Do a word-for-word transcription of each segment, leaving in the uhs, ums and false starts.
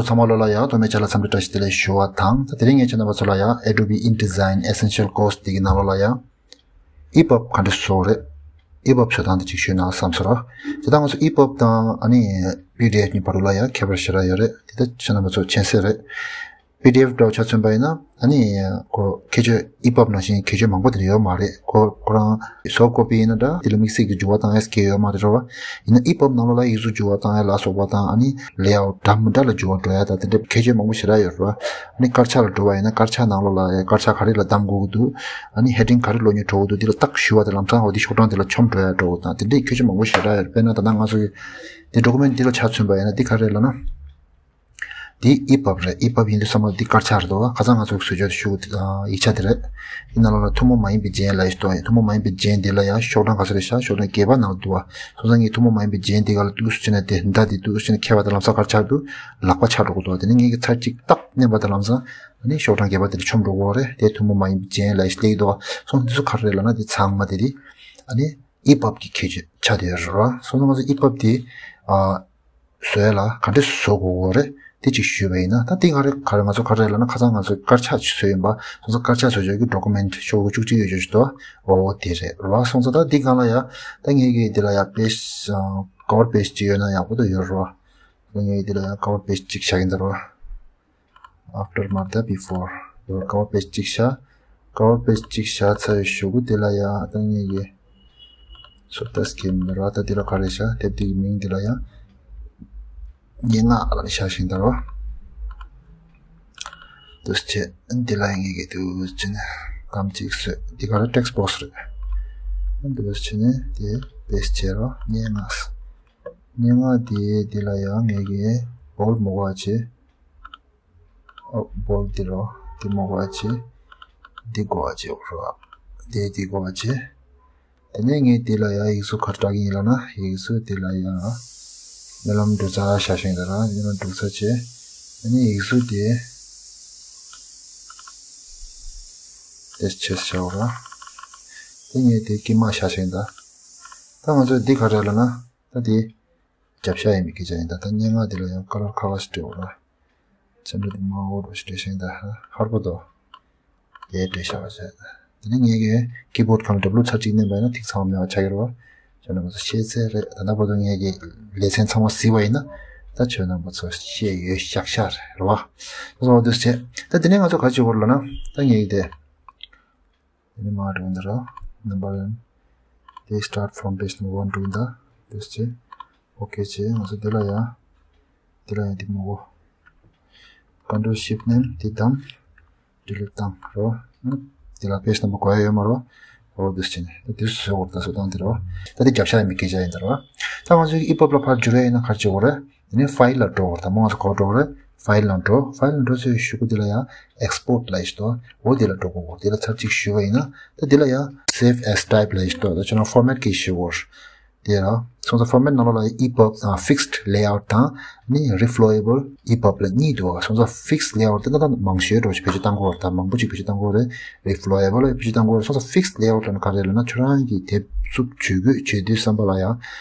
ཚང་མ་ལོ་ལ་ཡང་ཐོག་མའི་ཆ་ལ་འཚམས་འདྲི་བཀྲ་ཤིས་བདེ་ལེགས་ཞུ་བ་དང་། ད་དེ་རིང་ངས་ཁྱེད་རྣམ་པ་ཚོ་ལ་ཡང་Adobe InDesign Essential Course དེ་གི་ནང་ལོགས་ལ་ཡང་ཨི་པབ་ག་འདྲ་བཟོ་རེད། ཨི་པབ་བཟོ་སྟངས་དེ་ཅིག་ཞུས་ན་བསམ་སོང་ར། དེ་ལྟ་ང་ཚོ་ཨི་པབ་དང་ཨ་ནི་པི་ཌི་ཨེཕ་གཉིས་བར་དུ་ལ་ཡང་ཁྱད་པར་ཞེ་དྲག་ཡོད་རེད། དེ་ད་ཁྱེད་རྣམ་པ་ཚོ་མཁྱེན་གསལ་རེད། པི་ཌི་ཨེཕ་འདྲ་བོ་ཆ་མཚོན་པ་ཡིན་ན་ཨ་ནི་ཁོ་ཁྱད་ཆོས་ཨི་པབ་ནང་བཞིན་ཁྱད་ཆོས་མང་པོ་དེ་ཡོད་མ་རེད། ཁོ་ཁོ་རང་སོབ་ཊི་ཀོ་པི་ཡིན་ན་འདྲ་དེ་ལ་དམིགས་བསལ་གྱི་འགྱུར་བ་བཏང་ཡས་གང་ཡང་ཡོད་མ་རེད་ར་བ། ཡིན་ན་ཨི་པབ་ནང་ལོགས་ལ་ཡིག་གཟུགས་འགྱུར་བ་བཏང་ཡས་ལ་སོགས་པ་དང་ཨ་ནི་ལེ་ཨའུཊ་འདྲ་མི་འདྲ་ལ་འགྱུར་བ་འགྲོ་ཡས་དང་དེ་འདྲའི་ཁྱད་ཆོས་མང་པོ་ཞེ་དྲག་ཡོད་ར་བ། ཨ་ནི་དཀར་ཆག་ལ་འགྲོ་བ་ཡིན་ན་དཀར་ཆག་ནང་ལོགས་ལ་ཡ་དཀར་ཆག་ག་རེ་ལ་བདམས་དགོས་ཀྱི་འདུག་ཨ་ནི་ཧེ་ཌིང་ག་རེ་བླུགས་ནས་འགྲོ་གི་འདུག་དེ་ལ་ཏག་ཞུ་བ་དང་ལམ་སང་འོ་དེ་ཤོག་གྲངས་དེ་ལ་ཆོམ་འགྲོ་ཡ་འགྲོ་གི་དང་དེ་འདྲའི་ཁྱད་ཆོས་མང་པོ་ཞེ་དྲག་ཡོད། དཔེར་ན་ད་ལྟ་ང་ཚོ་གི་དེ་ཌོ་ཀུ་མེན་ཊི་འདི་ལ་ཆ་མཚོན་པ་ཡིན་ན་འདི་ག་རེ་ལབ་ན། འདི་ཨི་པབ་རེད། ཨི་པབ་ཡིན་དུས་ཙམ་པ་འདི་དཀར་ཆག་རེད་འདུག་ཁ་སང་ང་ཚོ་གི་བཟོ་བཅོས་དེ་ཞུ་ཡིག་ཆ་དེ་རེད། འདི་ནང་ལོགས་ལ་ཐུན་མོང་མ་ཡིན་པའི་རྒྱན་ལབ་ཡས་ཤིག་འདུག་ཐུན་མོང་མ་ཡིན་པའི་རྒྱན་འདི་ལ་ཡང་ཤོག་གྲངས་ག་ཚོད་རེད་ཤག་ཤོག་གྲངས་བརྒྱད་པ་ནང་འདུག་བ། སོང་ཙང་ངས་ཐུན་མོང་མ་ཡིན་པའི་རྒྱན་འདི་ག་ལ་འདུག་སེ་བྱས་ནས་དེ་མདའ་འདི་འདུག་སེ་བྱས་ནས་ཁྱེར་བ་དང་ལམ་སང་ག་རེ་ཆགས་འདུག་ལག་པ་ཆགས་འགྲོ་གི་འདུག་དེ་ནས་ངས་ཀྱི་ཚར་གཅིག་ཏག་མནན་པ་དང་ལམ་སང་ཨ་ནི་ཤོག་གྲངས་བརྒྱད་པ་དེ་ལ་ཆོམ་འགྲོ་གི་རེད། དེ་ཐུན་མོང་མ་ཡིན་པའི་རྒྱན་ལབ་ཡས་ཤིག་སླེབས་ཀྱི་འདུག་བ། སོང་དུས་ཚོད་ག་རེ་རེད་ལབ་ན་དེ་ཚང་མ་དེ་དེ་ཨ་ནི་ཨི་པབ་ཀྱི་ཁྱད་ཆོས་ཆགས་བསྡད་ཡོད་རེད་བ། སོང་ཙང་ང་ཚོ་ཨི་པབ་དེ་ཨ། བཟོ་ཡ་ལ་ག་འདྲས་བཟོ་དགོས་རེད། དེ་གཅིག་ཞུས་པ་ཡིན་ན་ད་དེ་ག་རེ་ག་རེ་ང་ཚོ་ག་རེ་ལབ་ན་ཁ་སང་ང་ཚོ་དཀར་ཆག་ཅིག་བཟོས་ཡིན་པ། སོང་ཙང་དཀར་ཆག་བཟོ་བྱ་གི་ཌོ་ཀུ་མེན་ཊི་ཤོག་བུ་བཅུ་གཅིག་ཡོད་ཅོག་ཅིག་འདུག་འོ་འོ་དེ་རེད་ར། སོང་ཙང་ད་འདི་སྒང་ལ་ཡ་ད་ངས་ཀྱི་འདི་ལ་ཡ་པེ་ཇི་ཀ་བར་པེ་ཇི་ཅིག་ཡོད་ན་ཡག་པོ་འདུག་ཡོད་ར། ད་ངས་འདི་ལ་ཡ་ཀ་བར་པེ་ཇི་ཅིག་བཞག་གིན་འདུག་ར། After མ་རེད་ད་before ཡོད། ཀ་བར་པེ་ཇི་གཅིག་བཞག་ཀ་བར་པེ་ཇི་གཅིག་བཞག་ཚར་བའི་གཞུག་གུ་དེ་ལ་ཡ་ད་ངས་ཀྱི་སོ་ད་སྐྱེམས་ར། ད་འདི་ལ་ག་རེ་བཞག་དེབ་འདི་གི་མིང་འདི་ལ་ཡ་སྙན་ངག་ལ་བཞག་ཤིང་ད་རོ། འདུག་སེ་བྱས་འདི་ལ་ཡ་ངས་ཀྱི་འདུག་སེ་བྱས་ནས་སྒམ་གཅིག་བཟོས། འདི་ག་རེ་ཊེག་སི་བོག་སི་རེད། འདུག་སེ་བྱས་ནས་དེ་པེ་སི་ཊི་བྱས་རོ། སྙན་ངག་སྙན་ངག་འདི་འདི་ལ་ཡ་ངས་ཀྱི་བོལ་མོ་ག་བྱས། ཨོ་བོལ་འདི་རོ། འདི་མོ་གོ་བ་བྱེད། འདི་གོ་བ་བྱེད་རོ། འདི་འདི་གོ་བ་བྱེད། དེ་ནས་ངས་འདི་ལ་ཡ་ཡིག་གཟུགས་ག་རེ་སྤྲད་ཀྱི་ཡིན་ལབ་ན་ཡིག་གཟུགས་འདི་ལ་ཡ་སྨོན་ལམ་འབྲུ་ཚ་བཞག་ཤིང་ད་ར། སྨོན་ལམ་འབྲུ་ཚ་བྱེད། དེ་ནས་ཡིག་གཟུགས་འདི་དེ་ཆེ་བྱའོ་ར། དེ་ངས་དེ་དཀྱིལ་མ་བཞག་ཤིང་ད། ད་ང་ཚོས་འདི་ག་རེ་ལབ་ན་ད་འདི། རྒྱབ་ཤ་ཡིན་མི་སྐད་ཆ་ཡིན་ད། ད་སྙན་ངག་འདི་ལ་ཡང་ཀ་ལར་ཁ་ཁ་ཞིག་སྤྲད་འོ་ར། ཚན་རིག་དུ་མ་འོ་རོ་ཞིག་སྤྲད་ཤིང་ད་ཧ་ཧར་པོ་དོ། དེ་སྤྲད་ཤ་བ་བྱས། དེ་ནས་ངས་ཀྱི་ཀི་བོརྡ་ཁང་ལ་ཌབ་ལུ་ཚར་གཅིག་མནན་པ་ཡིན་ན་ཐིག་ཚང་མ་མེད་པ་ཆགས་ཀྱི་རེད་བ། ཁྱོད་རྣམ་པ་ཚོ་ཤེས་ཚད་རེད། ད་ལྟ་བར་དུ་ངས་ཀྱི་ལེ་ཚན་ཚང་མ་གཟིགས་པ་ཡིན་ན་ད་ཁྱོད་རྣམ་པ་ཚོ་ཤེས་ཡོད་ཤག་ཤག་རེད་བ། སོ་སོ་འདུག་སེ་བྱས། ད་དེ་ནས་ང་ཚོ་ག་རེ་བྱེད་དགོས་རེད་ལབ་ན་ད་ངས་ཀྱི་དེ། དེ་ནས་མར་འགྲོ་གི་འདུག་ར། Number one དེ་start from page number one འགྲོ་གི་འདུག་དེ་བྱས། ཨོ་ཁེ་བྱས། ང་ཚོ་འདི་ལ་ཡ། འདི་ལ་ཡ་འདི་མོ་གོ། Control Shift མནན་འདི་བདམས། Delete བཏང་རོ། འདི་ལ་page number གོ་ཡ་ཡོད་མ་རོ། ཨོ་འདུག་སེ་བྱས་ནས་ད་འདི་བཟོས་འོར་ད་བཟོ་སྟངས་འདི་རོ། ད་འདི་རྒྱབ་ཤ་ཡ་མི་སྐད་ཆ་ཡིན་ད་རོ། ད་ང་ཚོ་ཨི་པབ་ལ་ཕར་འགྱུར་ཡ་ཡིན་ན་ག་རེ་བྱེད་དགོས་རེད། དེ་ནས་ཕའིལ་ལ་འགྲོ་བར་དང་མང་ཚོ་གོ་འགྲོ་བར་ཕའིལ་ལ་འགྲོ། ཕའིལ་ལ་འགྲོ་ཚེ་ཤུ་གུ་དེ་ལ་ཡང་ཨེག་སི་པོར་ཊི་ལ་ཡིས་ཏོ། འོ་དེ་ལ་འགྲོ་དགོས། དེ་ལ་ཚར་གཅིག་ཞུས་པ་ཡིན་ན་ད་དེ་ལ་ཡང་save as type ལ་ཡིས་ཏོ། ད་ཁྱོད་རང་ཕོར་མེཊ་གི་ཞུ་བར་དེ་ལ་སོང་ཙང་ཕོར་མེཊ་ནང་ལོགས་ལ་ཡང་ཨི་པབ་དང་ཕིག་སི་ཌི་ལེ་ཨའུཊ་དང་ནི་རི་ཕི་ལོ་ཨེ་བལ་ཨི་པབ་ལ་གཉིས་འདུག་བ། སོང་ཙང་ཕིག་སི་ཌི་ལེ་ཨའུཊ་དེ་ད་ད་མང་ཤོས་འགྲོ་ཞིག་བེད་སྤྱོད་བཏང་དགོས་བ། ད་མང་པོ་ཅིག་བེད་སྤྱོད་བཏང་དགོས་རེད། རི་ཕི་ལོ་ཨེ་བལ་ལ་བེད་སྤྱོད་བཏང་དགོས་རེད། སོང་ཙང་ཕིག་སི་ཌི་ལེ་ཨའུཊ་ལ་ནི་ག་རེ་ལབ་ན་ཁྱོད་རང་གི་དེབ་བཙུགས་བྱེད་དགོས་བྱེད་དུས་བསམ་པ་ལ་ཡང་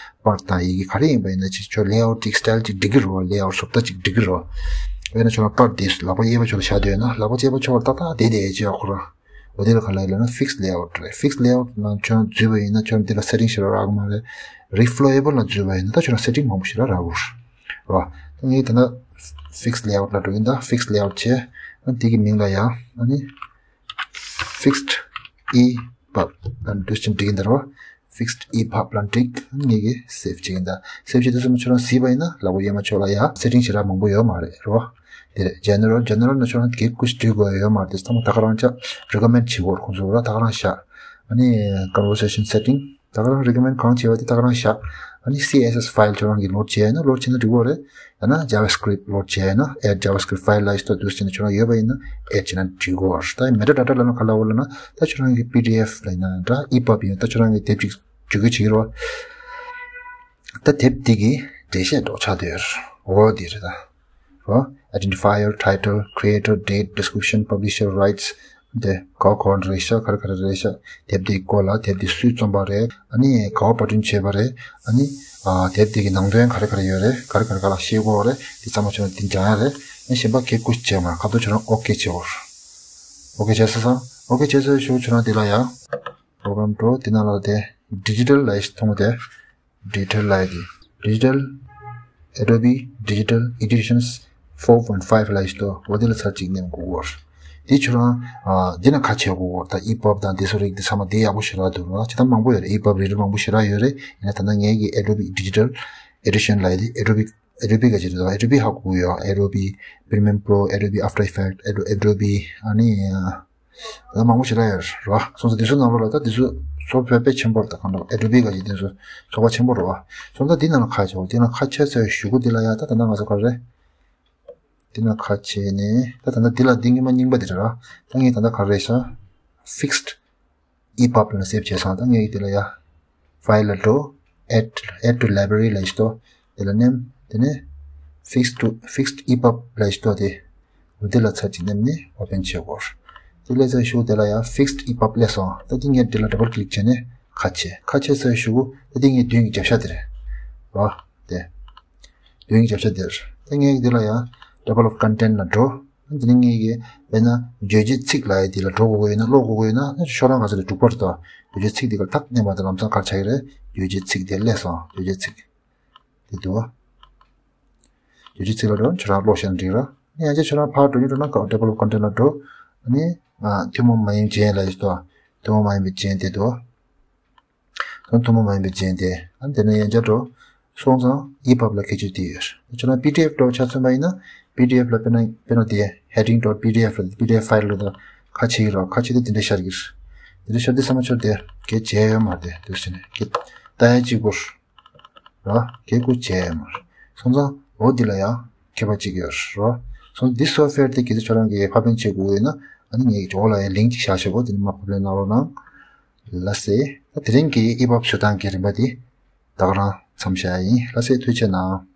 པར་དང་ཡི་གེ་ག་རེ་ཡིན་པ་ཡིན་ན་ཅིག་ཁྱོད་ལེ་ཨའུཊ་ཅིག་སི་ཊའིལ་ཅིག་སྒྲིག་གི་རེད་བ། ལེ་ཨའུཊ་བཟོ་ལྟ་ཅིག་སྒྲིག་གི་རེད་བ། དཔེར་ན་ཁྱོད་རང་པར་དེ་ལག་པ་གཡས་པ་ཕྱོགས་ལ་བཞག་བསྡད་ཡོད་ན་ལག་པ་གཅིག་པ་ཕྱོགས་ལ་ཏག་ཏག་བསྡད་བསྡད་ཡས་ཅིག་ཡོད་ཁོ་ར། འོ་དེ་ལ་ག་ལབ་ཡོད་ལབ་ན་ཕིག་སི་ཌི་ལེ་ཨའུཊ་རེད། ཕིག་སི་ཌི་ལེ་ཨའུཊ་ནང་ཁྱོད་རང་འཛུལ་བ་ཡིན་ན་ཁྱོད་རང་འདི་ལ་སེ་ཊིང་ཞེ་དྲག་རག་གི་མ་རེད། རི་ཕི་ལོ་ཨེ་བལ་ལ་འཛུལ་བ་ཡིན་ན་ད་ཁྱོད་རང་སེ་ཊིང་མང་པོ་ཞེ་དྲག་རག་གི་རེད་བ། ད་ངས་ད་ལྟ་ཕིག་སི་ཌི་ལེ་ཨའུཊ་ལ་འགྲོ་གི་ཡིན། ད་ཕིག་སི་ཌི་ལེ་ཨའུཊ་བྱས། ཨ་འདི་གི་མིང་ལ་ཡ་ཨ་ནི་ཕིག་སི་ཌི་ཨི་པབ་ལ་འདུག་སེ་བྱས་ནས་འབྲི་གི་ཡིན་ད་རོ། ཕིག་སི་ཌི་ཨི་པབ་ལ་འབྲི། ངས་ཀྱི་སེབ་བྱེད་ཀྱི་ཡིན་ད། སེབ་བྱེད་དུས་ཙམ་ཁྱོད་རང་གཟིགས་པ་ཡིན་ན་ལག་པ་གཡས་མ་ཕྱོགས་ལ་ཡ་སེ་ཊིང་ཞེ་དྲག་མང་པོ་ཡོད་མ་རེད་རོ། དེ་རེད། ཇེ་ནེ་རལ། ཇེ་ནེ་རལ་ནང་ཁྱོད་རང་གི་ཀུ་ཤ་འབྲི་དགོས་ཡོད་མ་རེད། དེ་ཚང་མ་ད་ག་རང་ཅག་རི་ཀོ་མེན་ཌི་བྱེད་དགོས་རེད། ཁོང་ཚོ་ར་ད་ག་རང་བཞག་ཨ་ནི་ཀོན་ཝར་སེ་ཤན་སེ་ཊིང་ད་ག་རང་རི་ཀོ་མེན་ཌི་གང་བྱས་པ་དེ་ད་ག་རང་བཞག་ཨ་ནི་སི་ཨེས་ཨེས་ཕའིལ་ཁྱོད་རང་གིས་ལོཌ་བྱས་ཡིན་ན་ལོཌ་བྱས་ན་འགྲིག་གི་རེད། ཡང་ན་ཇ་ཝ་སི་ཀི་རིབ་ཊི་ལོཌ་བྱས་ཡིན་ན་ཨེཌ་ཇ་ཝ་སི་ཀི་རིབ་ཊི་ཕའིལ་ལ་ཡིས་ཏོ། འདུག་སེ་བྱས་ནས་ཁྱོད་རང་ཡོད་པ་ཡིན་ན་ཨེཌ་བྱས་ན་འགྲིག་གི་རེད། ད་མེ་ཊ་ཌེ་ཊ་ལབ་ན་ག་ལབ་དགོས་ལབ་ན་ད་ཁྱོད་རང་གི་པི་ཌི་ཨེཕ་ལབ་ཡིན་ན་འདྲ། ཨི་པབ་ཡིན་ན་ད་ཁྱོད་རང་གི་དེབ་ཅིག་བསྒྱུར་བཅོས་བྱེད་ཀྱི་རེད་བ། ད་དེབ་འདི་གི་འགྲེལ་བཤད་འདྲ་བོ་ཆགས་བསྡད་ཡོད་རེད། འོ་འདི་རེད་ད། རོ། Identifier, title, creator, date, description, publisher rights, འདི་ག་བ་ག་བ་རེད་ཤག་ག་རེ་ག་རེ་རེད་ཤག་དེབ་འདིའི་སྐོར་ལ། དེབ་འདི་སུས་རྩོམ་པ་རེད། ཨ་ནི་ག་བ་པར་སྐྲུན་བྱས་པ་རེད། ཨ་ནི་ཨ་དེབ་འདི་གི་ནང་དོན་ག་རེ་ག་རེ་ཡོད་རེད། ག་རེ་ག་རེ་ག་ལ་ཤེས་དགོས་རེད། འདི་ཚང་མ་ཁྱོད་རང་འདི་སྦྱང་ཡ་རེད། ཨ་ནི་གཞན་པ་གལ་ཀུ་ཅི་བྱས་མ་ཁ་ཐོག་ཁྱོད་རང་ཨོ་ཀེ་བྱེད་དགོས། ཨོ་ཀེ་བྱས་ཚར་སོང་། ཨོ་ཀེ་བྱས་ཚར་ཞུ། ཁྱོད་རང་འདི་ལ་ཡ་པོ་རོ་གྷ་རམ་འགྲོ། འདི་ནང་ལ་དེ་ཌི་ཇི་ཊལ་ལ་ཡི་མཐོང་དེ། ཌི་ཇི་ཊལ་ལ་ཡི་དེ། ཌི་ཇི་ཊལ། Adobe Digital Editions four point five ལ་ཡི་ཏོ། འོ་དེ་ལ་ཚར་གཅིག་ནེམ་དགོས་གོ། དེ་ཁྱོད་རང་ཨ་འདི་ན་ཁ་ཕྱེ་དགོས་གོ། ད་ཨི་པབ་དང་དེ་ཚོ་རིགས་དེ་ཚང་མ་དེ་ཡག་པོ་ཞེ་དྲག་འདུག་ར། ཅི་ད་མང་པོ་ཡོད་རེད། ཨི་པབ་རིགས་མང་པོ་ཞེ་དྲག་ཡོད་རེད། ཡིན་ན་ད་ནང་ངེད་ཀྱི་Adobe Digital Edition ལ་ཡི་དེ། Adobe Adobe ག་ཅི་རེད་དོ། Adobe ཧ་གོ་ཡོད། Adobe Premiere Pro, Adobe After Effects, Ado- Adobe ཨ་ནི་ད་མང་པོ་ཞེ་དྲག་ཡོད་རེད་བ། སོང་ཙང་དེ་ཚོ་ནང་ལོགས་ལ་ད་དེ་ཚོ་སོ་ཕལ་པའི་ཆེན་པོ་རེད། ད་གང་འདྲ་Adobe ག་ཅི་དེ་ཚོ་ཚོགས་པ་ཆེན་པོ་རེད་བ། སོང་ཙང་དེ་ནང་ལ་ཁ་ཕྱེ། འོ་དེ་ནང་ཁ་ཕྱེ་ཚར་གཞུག་གུ་དེ་ལ་ཡ་ད་ད་ནང་ང་ཚོ་ག་རེ་དེ་ནང་ཁ་ཕྱེ་ནས་ད་ད་ད་དེ་ལ་དེ་སྔོན་མ་རྙིང་པ་དེ་རེད་ར། ད་ངས་ད་ད་ག་རེ་ཤག Fixed epub ལ་སེབ་བྱས་སོང་། ད་ངས་དེ་ལ་ཡ་File ལ་འགྲོ། Add Add to Library ལ་ཡི་ཏོ། དེ་ལ་ནེམ། དེ་ནས་Fixed to Fixed epub ལ་ཡི་ཏོ། དེ་འོ་དེ་ལ་ཚར་གཅིག་ནེམ་ནི་ཨོ་པན་བྱེད་དགོས། དེ་ལས་ཚར་གཞུག་དེ་ལ་ཡ་Fixed epub སླེབས་སོང་། ད་དེ་ངས་དེ་ལ་ཌབ་བལ་ཀི་ལིག་བྱས་ནས་ཁ་ཕྱེ། ཁ་ཕྱེ་ཚར་གཞུག་ད་དེ་ངས་མདུན་གྱི་རྒྱབ་ཤ་དེ་རེད་ར། དེ་མདུན་གྱི་རྒྱབ་ཤ་དེ་རེད། ད་ངས་དེ་ལ་ཡ་Table of Content ལ་འགྲོ། འདི་ནི་ངེད་ཀྱི་དཔེར་ན་བརྗོད་བྱའི་ཚིག་ལ་ཡི་དེ་ལ་འགྲོ་དགོས་ཀྱི་ཡོད་ན། ཀློག་དགོས་ཀྱི་ཡོད་ན། ཨ་ནི་ཤོག་གྲངས་ག་ཚོད་རེད། དྲུག་པ་རེད་དོ། བརྗོད་བྱའི་ཚིག་དེ་ག་ཐག་ཉན་པ་དང་ལམ་སང་ག་རེ་ཆགས་ཀྱི་རེད། བརྗོད་བྱའི་ཚིག་དེ་སླེབས་སོང་། བརྗོད་བྱའི་ཚིག་དེ་འདུག་བ། བརྗོད་བྱའི་ཚིག་ལ་འགྲོ། ཁྱོད་རང་ཀློག་ཤེས་ན་འགྲིག་ར། ཨ་ནི་ཡང་ཅིག་ཁྱོད་རང་ཕར་འགྲོ་རྒྱུ་འགྲོ་ན་ག Table of Content ལ་འགྲོ། ཨ་ནི་ཨ་ཐུན་མོང་མ་ཡིན་རྒྱན་ལ་ཡི་དོ། ཐུན་མོང་མ་ཡིན་པའི་རྒྱན་དེ་འདུག་བ། སོང་ཐུན་མོང་མ་ཡིན་པའི་རྒྱན་དེ། ཨ་དེ་ནས་ཡང་བསྐྱར་འགྲོ། སོང་ཙང་ཨི་པབ་ལ་ཁྱད་ཆོས་དེ་ཡོད། ཁྱོད་རང་པི་ཌི་ཨེཕ་འདྲ་བོ་ཆ་མཚོན་པ་ཡིན་ན། པི་ཌི་ཨེཕ་ལ་དཔེར་ན་དཔེར་ན་དེ་heading dot P D F ལ་P D F file ལ་ད་ཁ་ཕྱེ་གི་ར། ཁ་ཕྱེ་དེ་དེ་འདྲ་ཤར་གི་རེད། དེ་འདྲ་ཤར་དུས་ཙམ་པ་ཁྱོད་དེ་གལ་ཆེ་ཡོད་མ་རེད། དེ་བྱས་ནས་གལ་ལྟ་ཡ་གཅིག་པོ་ར། གལ་ཀུ་ཆེ་ཡོད་མ་རེད། སོང་ཙང་འོ་འདི་ལ་ཡང་ཁྱད་པར་གཅིག་ཡོད་ར། སོང་ཙང་འདི་སོབ་ཝེར་དེ་གལ་སྲིད་ཁྱོད་རང་གིས་ཕབ་ལེན་བྱེད་དགོས་ཡོད་ན། ཨ་ནི་ངས་འོག་ལ་ཡང་ལིང་ཅིག་བཞག་བཞག་གོ། དེ་ནས་མར་ཕབ་ལེན་གནང་རོགས་གནང་། ལགས་སེ། ད་དེ་རིང་གི་ཨི་པབ་བཟོ་སྟངས་ཀྱི་རིམ་པ་འདི་ད་ག་རང་མཚམས་བཞག་ཡིན། ལགས་སེ། ཐུགས་རྗེ་གནང་།